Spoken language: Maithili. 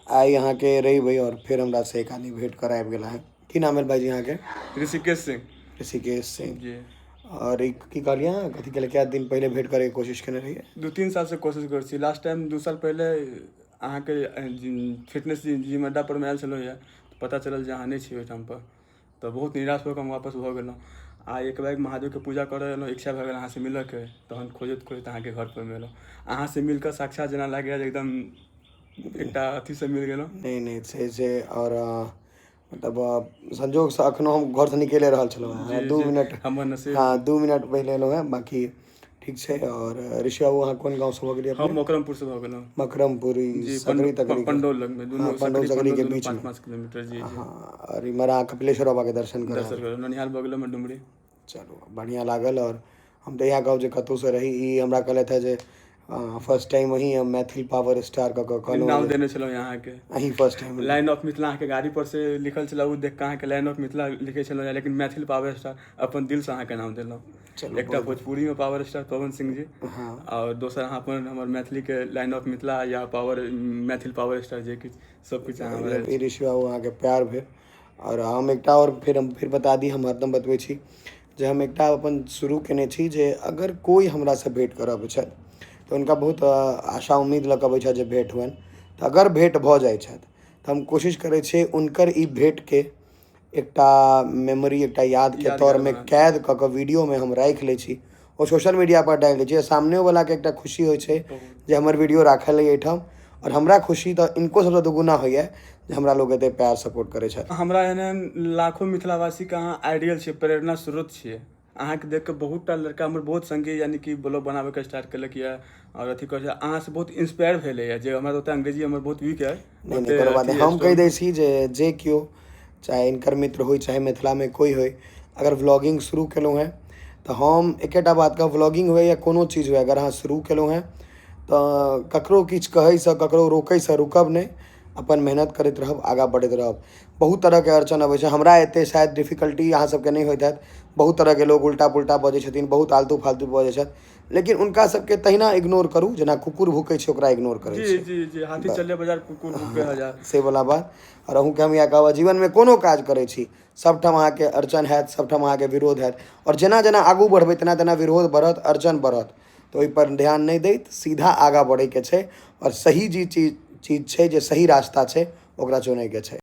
आइ अहाँके रवि अइ आओर फेर हमरासँ एक आदमी भेँट करऽ आबि गेला हँ। की नाम भेल भाइजी अहाँके? ऋषिकेश सिंह। ऋषिकेश सिंह। जी। आओर ई की कहलियै अहाँ, कथी कहलियै, कए दिन पहिले भेँट करैके कोशिश केने रहियै? 2-3 सालसँ कोशिश करै छी। लास्ट टाइम 2 साल पहिले अहाँके फिटनेस जिम अड्डा पर मे आयल छलहुँ यऽ, पता चलल जे अहाँ नहि छी ओहिठाम पर, तऽ बहुत निराश भऽ कऽ हम वापस भऽ गेलहुँ। आ एक बैग महादेवके पूजा करऽ एलहुँ, इच्छा भऽ गेल अहाँसँ मिलऽके, तहन खोजैत खोजैत अहाँके घर पर एलहुँ। अहाँसँ मिल कऽ साक्षात जेना लागैए जे एकदम एकटा अथीसँ मिल गेलहुँ। नहि नहि, छै से। आओर मतलब संजोगसँ एखनो हम घरसँ निकलि रहल छलहुँ हेँ, 2 मिनट हमर नसीब। हँ, 2 मिनट पहिले एलहुँ हेँ, बाँकी ठीक छै। आओर ऋषि बाबू, अहाँ कोन गाँवसँ भऽ गेलियै? हम मकरमपुरसँ भऽ गेलहुँ। मकरमपुर जी, सकरी तकरी, पंडौल लगमे, दुनू पंडौल सकरी के बीच 5-5 किलोमीटर। जी। हँ, आओर इम्हर अहाँ कपिलेश्वर बाबाके दर्शन करऽ? दर्शन करऽ, ननिहाल बगलमे डुमरी। चलू, बढ़िआँ लागल। आओर हम तऽ इएह कहब जे कतहुसँ रही, ई हमरा कहलथि हेँ जे फर्स्ट टाइम वही हम मैथिल पावर स्टार कऽ कऽ कहलहुँ नाम देने छलहुँ अहाँके। अहीं first time line of Mithila अहाँके गाड़ी पर से लिखल छलै, ओ देख कऽ अहाँके लाइन ऑफ मिथिला लिखै छलहुँ, लेकिन मैथिल पावर स्टार अपन दिलसँ अहाँके नाम देलहुँ। एकटा भोजपुरीमे पावर स्टार पवन सिंह जी, आओर दोसर अहाँ अपन हमर मैथिलीके लाइन ऑफ मिथिला या पावर मैथिल पावर स्टार, जे किछु सब किछु अहाँ। ई ऋषि बाबू, अहाँके प्यार भेल। आओर हम एकटा आओर फेर हम फेर बता दी, हम हरदम बतबै छी जे हम एकटा अपन शुरू केने छी जे अगर कोइ हमरासँ भेँट करऽ अबै छथि तऽ हुनका बहुत आशा उम्मीद लऽ कऽ अबै छथि जे भेँट हुअनि, तऽ अगर भेँट भऽ जाइ छथि तऽ हम कोशिश करै छियै हुनकर ई भेँटके एकटा मेमोरी, एकटा यादके तौरमे कैद कऽ कऽ वीडियोमे हम राखि लै छी, ओ सोशल मीडियापर डालि दै छी। सामनेवलाके एकटा खुशी होइ छै जे हमर वीडियो राखल अइ एहिठाम, आओर हमरा खुशी तऽ इनको सबसँ दुगुना होइए जे हमरा लोक एते प्यार सपोर्ट करै छथि। हमरा एहन एहन लाखों मिथिलावासीके अहाँ आइडियल छियै, प्रेरणा स्रोत छियै। अहाँके देख कऽ बहुत टा लड़का हमर बहुत संगी यानी कि ब्लॉग बनाबैके स्टार्ट केलक यऽ आओर अथी करै छै, अहाँसँ बहुत इंस्पायर भेलैए, जे हमरा ओतेक अंग्रेजी हमर बहुत वीक अइ। नहि नहि, कोनो बात नहि। हम कहि दै छी जे जे केओ, चाहे इनकर मित्र होइ, चाहे मिथिलामे कोइ होइ, अगर व्लॉगिंग शुरू केलहुँ हेँ तऽ हम एकेटा बात कहब, व्लॉगिंग हुए या कोनो चीज हुए, अगर अहाँ शुरू केलहुँ हेँ तऽ ककरो किछु कहैसँ, ककरो रोकैसँ रुकब नहि, अपन मेहनत करैत रहब, आगाँ बढ़ैत रहब। बहुत तरहके अड़चन अबै छै। हमरा एतेक शायद डिफिकल्टी अहाँ सबके नहि होइत हैत। बहुत तरहके लोक उल्टा पुल्टा बजै छथिन, बहुत आलतू फालतू बजै छथि, लेकिन हुनका सबके तहिना इग्नोर करू जेना कुकुर भूकै छै ओकरा इग्नोर करै छै। जी जी, हाथी चले बाजार कुकुर भूके हजार, से वाला बात। आओर अहूँके हम इएह कहब, जीवनमे कोनो काज करै छी, सबठाम अहाँके अड़चन हैत, सबठाम अहाँके विरोध हैत, आओर जेना जेना आगू बढ़बै तेना तेना विरोध बढ़त, अड़चन बढ़त, तऽ ओहिपर ध्यान नहि दैत सीधा आगाँ बढ़ैके छै, आओर सही जे चीज छै, जे सही रास्ता छै, ओकरा चुनैके छै।